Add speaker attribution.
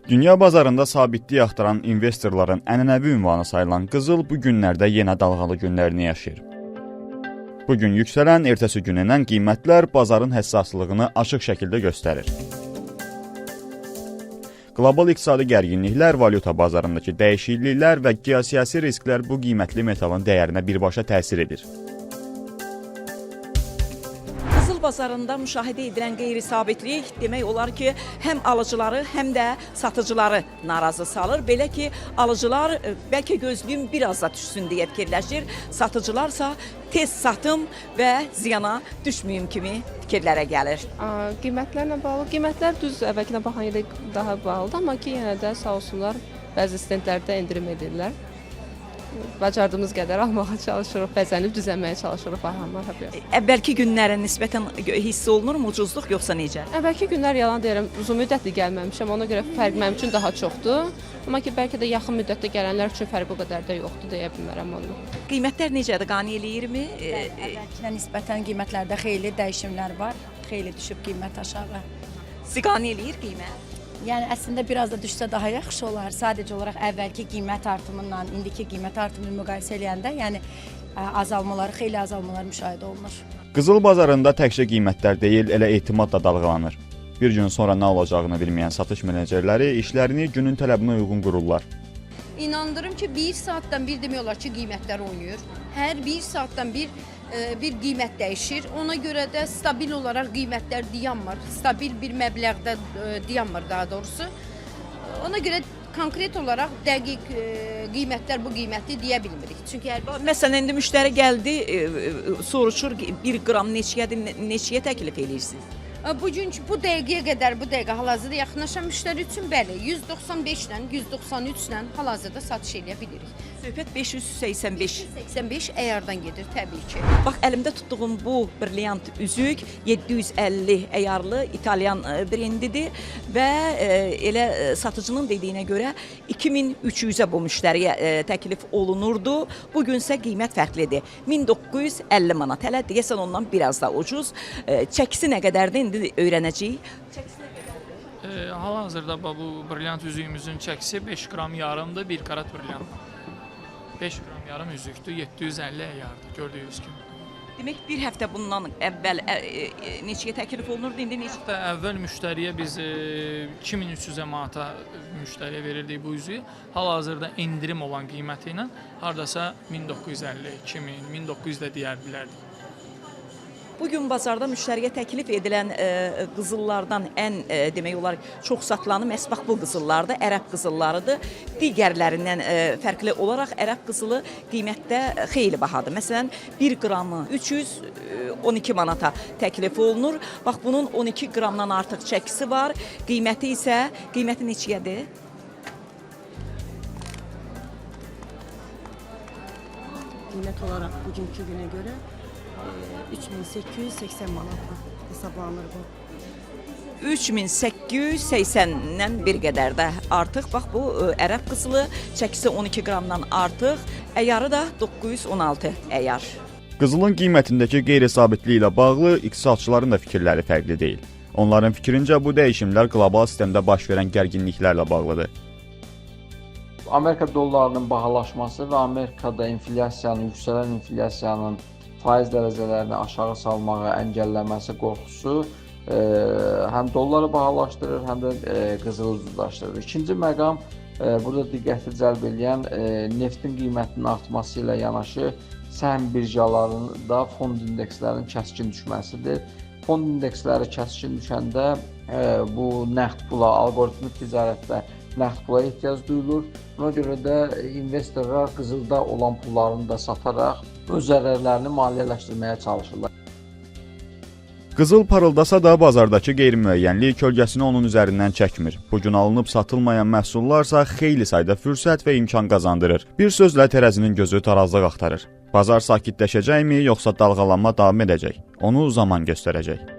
Speaker 1: Dünya bazarında sabitlik axtaran investorların ənənəvi ünvanı sayılan qızıl bu günlərdə yenə dalğalı günlərini yaşayır. Bu gün yüksələn, ertəsi gün enən qiymətlər bazarın həssaslığını açıq şəkildə göstərir. Qlobal iqtisadi gərginliklər, valyuta bazarındakı dəyişikliklər və geosiyasi risklər bu qiymətli metalın dəyərinə birbaşa təsir edir.
Speaker 2: Qızıl bazarında müşahidə edilən qeyri-sabitlik demək olar ki, həm alıcıları, həm də satıcıları narazı salır. Belə ki, alıcılar bəlkə gözlüyüm biraz da düşsün deyə fikirləşir, satıcılarsa tez satım və ziyana düşməyim kimi fikirlərə gəlir.
Speaker 3: Qiymətlərlə bağlı, qiymətlər düz əvvəlkinə baxan yerdə daha bahalıdır, amma ki, yenə də sağ olsunlar, bəzi stendlərdə endirim edirlər. Bacardığımız qədər almağa çalışırıq, bəzənib düzənməyə çalışırıq baxanlar.
Speaker 2: Əvvəlki günlərə nisbətən hiss olunurmu ucuzluq yoxsa necə?
Speaker 3: Əvvəlki günlər yalan deyirəm, uzun müddətli gəlməmişəm, ona görə fərq mənim üçün daha çoxdur. Amma ki, bəlkə də yaxın müddətdə gələnlər üçün fərq o qədər də yoxdur deyə bilmərəm onu.
Speaker 2: Qiymətlər necədir? Qane eləyirmi?
Speaker 4: Əvvəlkinə nisbətən qiymətlərdə xeyli dəyişimlər var. Xeyli düşüb qiymət aşağı.
Speaker 2: Sizi qane eləyir qiymət?
Speaker 4: Yəni əslində biraz da düşsə daha yaxşı olar. Sadəcə olaraq əvvəlki qiymət artımından indiki qiymət artımını müqayisə eləyəndə, yəni azalmaları, xeyli azalmalar müşahidə olunur.
Speaker 1: Qızıl bazarında təkcə qiymətlər deyil, elə etimad da dalğalanır. Bir gün sonra nə olacağını bilməyən satış menecerləri işlərini günün tələbinə uyğun qururlar.
Speaker 5: İnandırım ki, bir saatdan bir demək olar ki, qiymətlər oynayır. Hər bir saatdan bir qiymət dəyişir. Ona görə də stabil olaraq qiymətlər dayanmır. Stabil bir məbləğdə dayanmır daha doğrusu. Ona görə konkret olaraq dəqiq qiymətlər bu qiyməti deyə bilmirik. Çünki hər bir
Speaker 2: Məsələn, indi müştəri gəldi, soruşur 1 qram neçəyədir, neçəyə təklif eləyirsiniz?
Speaker 5: Bugünkü bu dəqiqəyə qədər, bu dəqiqə hal-hazırda yaxınlaşan müştəri üçün bəli, 195 ilə, 193 ilə hal-hazırda satış eləyə bilirik.
Speaker 2: Söhbət 585.
Speaker 5: 85 əyardan gedir təbii ki.
Speaker 2: Bax, əlimdə tutduğum bu brilliant üzük 750 əyarlı İtalyan brendidir və elə satıcının dediyinə görə 2300-ə bu müştəriyə təklif olunurdu. Bugün isə qiymət fərqlidir. 1950 manat. Hələ deyəsən ondan biraz da ucuz. Çəkisi nə qədərdir indi öyrənəcəyik. Çəkisi nə qədərdir?
Speaker 6: Hal-hazırda bu brilliant üzüyümüzün çəkisi 5 qram yarımdır, 1 karat brilliant. 5 qram yarım üzükdür, 750 əyardır gördüyünüz kimi.
Speaker 2: Demək bir həftə bundan əvvəl neçəyə təklif olunurdu, indi neçə?
Speaker 6: Həftə əvvəl müştəriyə biz 2300 manata müştəriyə verirdik bu üzüyü. Hal-hazırda endirim olan qiyməti ilə hardasa 1950, 2000, 1900 də deyər bilərdik.
Speaker 2: Bugün bazarda müştəriyə təklif edilən qızıllardan ən demək olar çox satılanı məhz bax bu qızıllardır, ərəb qızıllarıdır. Digərlərindən fərqli olaraq ərəb qızılı qiymətdə xeyli bahadır. Məsələn, 1 qramı 312 manata təklif olunur. Bax bunun 12 qramdan artıq çəkisi var. Qiyməti isə, qiyməti neçəyədir?
Speaker 7: Qiymət olaraq bugünkü günə görə 3880 manatla hesablanır bu.
Speaker 2: 3880-dən bir qədər də artıq. Bax bu ərəb qızılı, çəkisi 12 qramdan artıq, əyarı da 916 əyar.
Speaker 1: Qızılın qiymətindəki qeyri-sabitlik ilə bağlı iqtisadçıların da fikirləri fərqli deyil. Onların fikrincə bu dəyişimlər qlobal sistemdə baş verən gərginliklərlə bağlıdır.
Speaker 8: Amerika dollarının bahalaşması və Amerikada inflyasiyanın, yüksələn inflyasiyanın faiz dərəcələrini aşağı salmağı əngəlləməsi qorxusu həm dolları bahalaşdırır, həm də qızılı ucuzlaşdırır. İkinci məqam burada diqqəti cəlb eləyən neftin qiymətinin artması ilə yanaşı səhm birjalarında fond indekslərinin kəskin düşməsidir. Fond indeksləri kəskin düşəndə bu nəqd pula, alqoritmik ticarətdə nəqd pula ehtiyac duyulur. Buna görə də investorlar qızılda olan pullarını da sataraq öz zərərlərini maliyyələşdirməyə çalışırlar.
Speaker 1: Qızıl parıldasa da bazardakı qeyri-müəyyənlik kölgəsini onun üzərindən çəkmir. Bu gün alınıb satılmayan məhsullarsa xeyli sayda fürsət və imkan qazandırır. Bir sözlə tərəzinin gözü tarazlıq axtarır. Bazar sakitləşəcəkmi, yoxsa dalğalanma davam edəcək? Onu zaman göstərəcək.